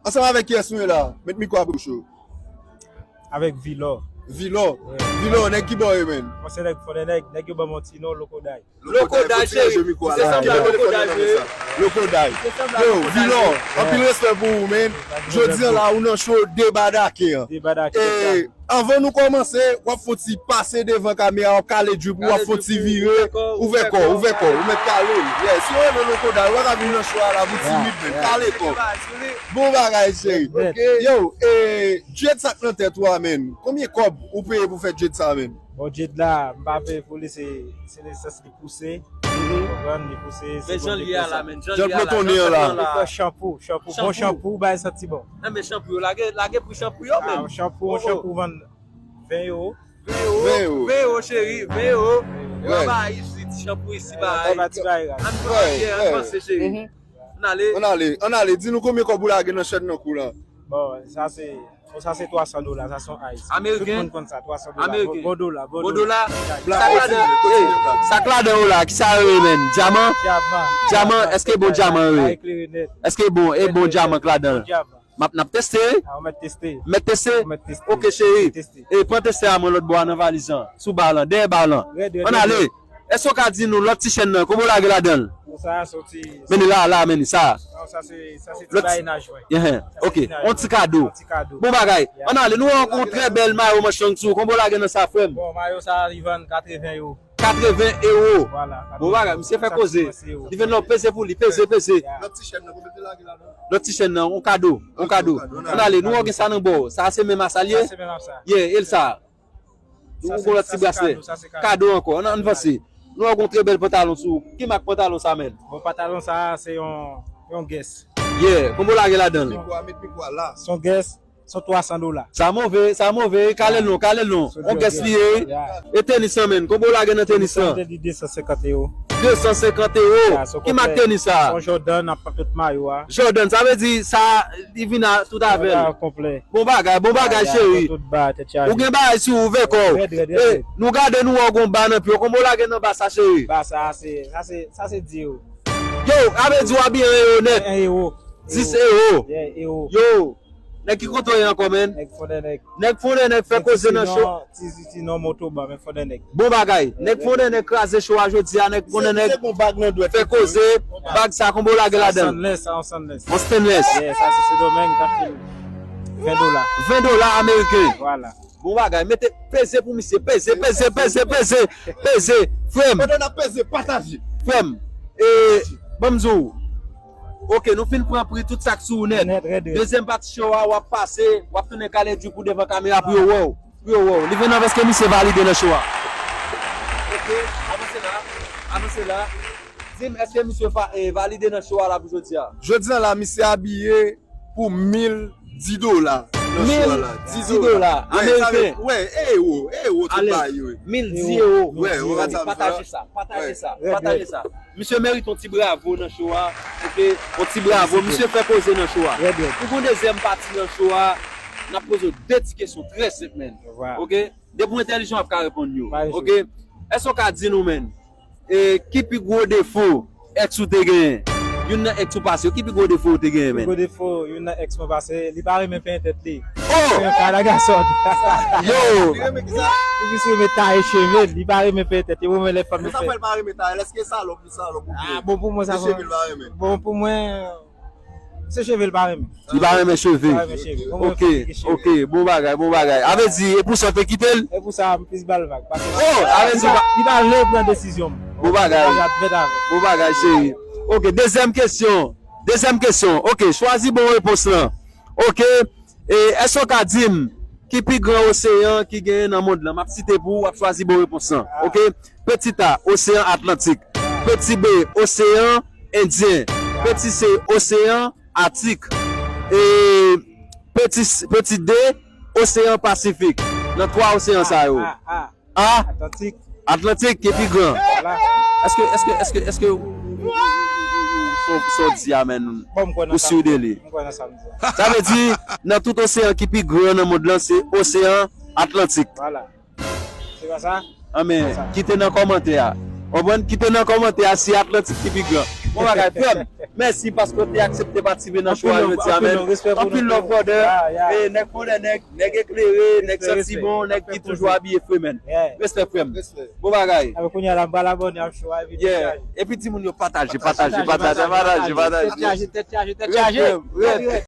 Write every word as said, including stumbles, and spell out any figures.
Ansanm avèk kiyès nou ye la? Met mikwo a bouch ou. Avèk Vilò. Vilò. Vilò, nèg ki bò ye, menn? Mwen se nèg Fondènèg, nèg yo ban m yon ti non, Lokoday. Lokoday, cheri. Se sanblab Lokoday, cheri. Lokoday. Yo, Vilò, anpil respè pou ou, menn. Jodi a la, ou nan show Deba Dake an. Deba Dake. E, anvan nou kòmanse, w ap fè yon ti pase devan kamera, w ap kale drip ou, w ap fè yon ti vire, ouvè kò, ouvè kò, ou mèt kale. Yeah, si w renmen Lokoday, ou pa ka vin nan show a la pou timid, menn. Kale kò. Bon bagay, cheri. Yo, e, dread sa k nan tèt ou a, menn. Konbyen kòb ou peye pou fè dread sa, menn? Bon, dread la, m pa peye pou li, se, se nesans li pouse. Ou konprann, li pouse, se bon li fè sa. Jan l ye a la, menn. Jan l ye a la. Li fè chanpou, chanpou, bon chanpou, bay santi bon. Enben, chanpou yo, lage, lage pri chanpou yo, menn. Chanpou, yon chanpou vann ven ewo. Ven ewo. Ven ewo, cheri, ven ewo. Yo pa isi, ti chanpou isi, bay. Ann pran, ann panse, cheri. Ann ale. Ann ale, ann ale. Di nou konbyen kòb ou lage nan chaîne nan kou la. Bon, sa se, bon, sa se twa san dola, sa se yon ice. Ameriken. Tout moun konn sa, twa san dola. Ameriken. Bon, bon dola, bon dola. Bon dola. Sa k ladan, ey, sa k ladan yo la, ki sa yo ye, menn? Dyaman? Dyaman. Dyaman, èske bon dyaman yo ye? Èske bon, e bon dyaman k ladan? Bon dyaman. M ap, n ap teste? A, ou mèt teste. Mèt teste? Ou mèt teste. Ok, cheri. Teste. E pran testè a mwen lòt bò a nan valiz lan, sou ba lan, dèyè ba lan. Rèd, rèd, rèd. Ann ale. Èske w ka di nou lòt ti chèn nan, kòman w lage ladan l? Bon, sa a soti. Men li la, la, men li, sa a. Non, sa se, sa se ti bagay n a jwenn. Enhen, ok. Yon ti kado. Yon ti kado. Bon bagay. Ann ale, nou wè yon trè bèl mayo manch long sou ou. Kòman w lage nan sa, frè m? Bon, mayo sa a, li vann katreven ewo. Katreven ewo. Vwala. Bon bagay, misye fè koze. Li vin la, peze pou li, peze, peze. Lòt ti chèn nan, kòman w lage ladan? Lòt ti chèn nan, yon kado, yon kado. Ann ale, nou wè w gen sa nan bò w. Sa a se menm a sa l ye? Sa se menm a sa. Yeah, e l sa. Ou gon lòt ti braslè. Kado ankò. Ann, ann vanse. Nou wè w gon trè bèl pantalon sou ou. Ki mak pantalon sa, menn? Bon, pantalon sa a, se yon, yon Guess. Yeah, kòman w lage ladan l? Met mikwo a, met mikwo a la. Se yon Guess, se yon twa san dola. Sa move, sa move, kale l non, kale l non. Yon Guess li ye. E tenis lan, menn, kòman w lage nan tenis lan? Li desann desann senkant ewo. Desann senkant ewo. Ki mak tenis sa? Yon Jordan, n ap pran tout mayo a. Jordan, sa vle di sa, li vin a tout avè l. Konplè. Bon bagay, bon bagay, cheri. Ou gen bagay sou ou, ouvè kò w. Rèd, rèd, rèd. E, nou gade, nou wè w gon ba nan pye w. Kòman w lage nan ba sa, cheri? Ba sa, se, sa se, sa se di yo. Yo, sa vle di w abiye an ewo nèt. An ewo. Dis ewo. Yeah, ewo. Yo, nèg ki kote w ye ankò, menn? Nèg Fondènèg. Nèg Fondènèg fè koze nan show. Ti, ti non Motoba, men Fondènèg. Bon bagay. Nèg Fondènèg kraze show a jodi a, nèg Fondènèg. Se bon bag nan dwèt. Fè koze, bag sa, kòman w lage ladan l? Stainless, sa yon stainless. Yon stainless. Yeah, sa se Sendomeng, katreven dola. Ven dola ameriken. Vwala. Bon bagay, mete peze pou misye, peze, peze, peze, peze, peze, frè m. Pandan n ap peze, pataje. Frè m, e, ban m di w, ok, nou fin pran pri tout sa k sou ou nèt. Nèt, rèd, rèd. Dezyèm pati show a, w ap pase, w ap tounen kale drip ou devan kamera pou yo wè w. Pou yo wè w. Li vin nan vès ke misye valide nan show a. Ok, avanse la. Avanse la. Di m, èske misye fa-, e, valide nan show a la pou jodi a? Jodi a la, misye abiye pou mil dis dola nan show a la. Mil dis dola ameriken. Wè, e ewo, e ewo tout bagay yo ye. Mil dis ewo. Wè, ou pa t ap pataje sa, pataje sa, pataje sa. Misye merite yon ti bravo nan show a. Ok, yon ti bravo. Misye fè koze nan show a. Pou gon dezyèm pati nan show a, n ap poze w de ti kesyon trè senp, menn. Ok? Depi w entèlijan, w ap ka reponn yo. Ok? Èske w ka di nou, menn, e, ki pi gwo defo èks ou te genyen? Youn nan èks ou pase yo, ki pi gwo defo ou te genyen, menn? Pi gwo defo youn nan èks mwen pase, li pa renmen penyen tèt li. Oh! Li renmen kay la gason. Yo! Li renmen ki sa? Li jis renmen taye cheve l, li pa renmen penyen tèt li, li renmen lè fanm yo fè. Sa fè l pa renmen taye l, èske salòp li salòp oubyen? Ah, bon, pou mwen, sa se cheve l pa renmen. Bon, pou mwen, se cheve l pa renmen. Li pa renmen cheve. Li pa renmen cheve. Ok, ok, bon bagay, bon bagay. A vle di, e pou sa w te kite l? E pou sa, m plis ba l vag. Oh, a vle di, li pa, li pa vle pran desizyon m. Bon bagay. Bon bagay, cheri. Ok, dezyèm kesyon. Dezyèm kesyon. Ok, chwazi bon repons lan. Ok. E, èske w ka di m ki pi gran oseyan ki genyen nan mond lan? M ap site pou ou, w ap chwazi bon repons lan. Ok? Peti A, oseyan Atlantik. Peti B, oseyan Endyen. Peti C, oseyan Atik. E peti, peti D, oseyan Pasifik. Nan twa oseyan sa yo. A, A, A. A, Atlantik. Atlantik ki pi gran. Vwala. Èske, èske, èske, èske ou, ou, ou, ou, ou, sa w di a, menn, ou si de li? M kwè nan sa m di a. Sa vle di, nan tout oseyan ki pi gran nan mond lan, se oseyan Atlantik. Vwala. Se pa sa? Anben, kite nan kòmantè a. Konprann? Kite nan kòmantè a si Atlantik ki pi gran. Bon bagay, frè m. Mèsi paske w te aksepte patisipe nan show a jodi a, man. Anpil love, brother. E nèg fondè nèg, nèg eklere, nèg santi bon, nèg ki toujou abiye fre, man. Respè, frè m. Bon bagay. Epi di moun yo pataje, pataje, pataje, pataje, pataje. Tèt chaje, tèt chaje, tèt chaje.